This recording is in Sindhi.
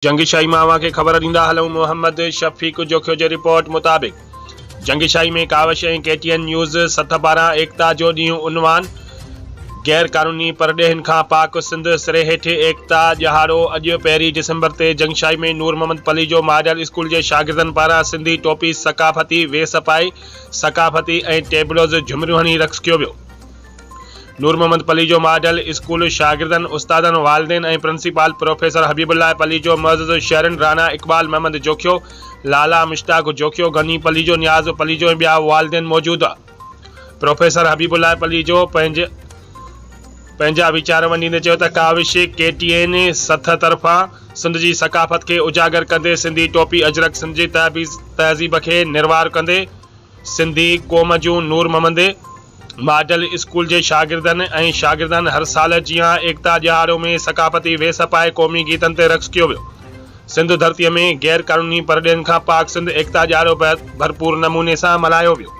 جنگشاهي مان اوهان کي خبر ڏيندا هلون محمد شفيق جوکيو جي رپورٽ مطابق Jungshahi ۾ Kawish ۽ K T N news سٿ پاران ايڪتا جو ڏينهن عنوان غير قانوني پرڏيهين کان پاڪ سنڌ سري هيٺ ايڪتا ڏهاڙو اڄ پهرين ڊسمبر تي جنگشاهي ۾ نور محمد پليجو ماڊل اسڪول جي شاگردن پاران سنڌي ٽوپي ثقافتي ويس پائي ثقافتي ۽ ٽيبلوز جهمريون هڻي رقص ڪيو ويو. نور محمد پليجو ماڊل اسڪول شاگردن، استادن، والدين ۽ principal professor Habibullah Palijo, معزز شهرين راڻا اقبال محمد جوکيو، لالا مشتاق جوکيو، غني پليجو، نياز پليجو ۽ ٻيا والدين موجود هئا. پروفيسر حبيب الله پليجو پنهنجا ويچار ونڊيندي چيو ته ڪاوش ڪي ٽي اين سٿ طرفان سنڌ جي ثقافت کي اجاگر ڪندي سنڌي ٽوپي اجرڪ سنڌ جي تهذيب کي نروار ڪندي سنڌي قوم جون نور محمد ماڊل اسڪول جي شاگردن ۽ شاگردن هر سال جيان ايڪتا ڏهاڙو ۾ ثقافتي ويس پائي قومي گيتن تي رقص ڪيو ويو. سنڌ ڌرتيء ۾ غير قانوني پرڏيهين کان پاڪ سنڌ ايڪتا ڏهاڙو ڀرپور نموني سان ملهايو ويو.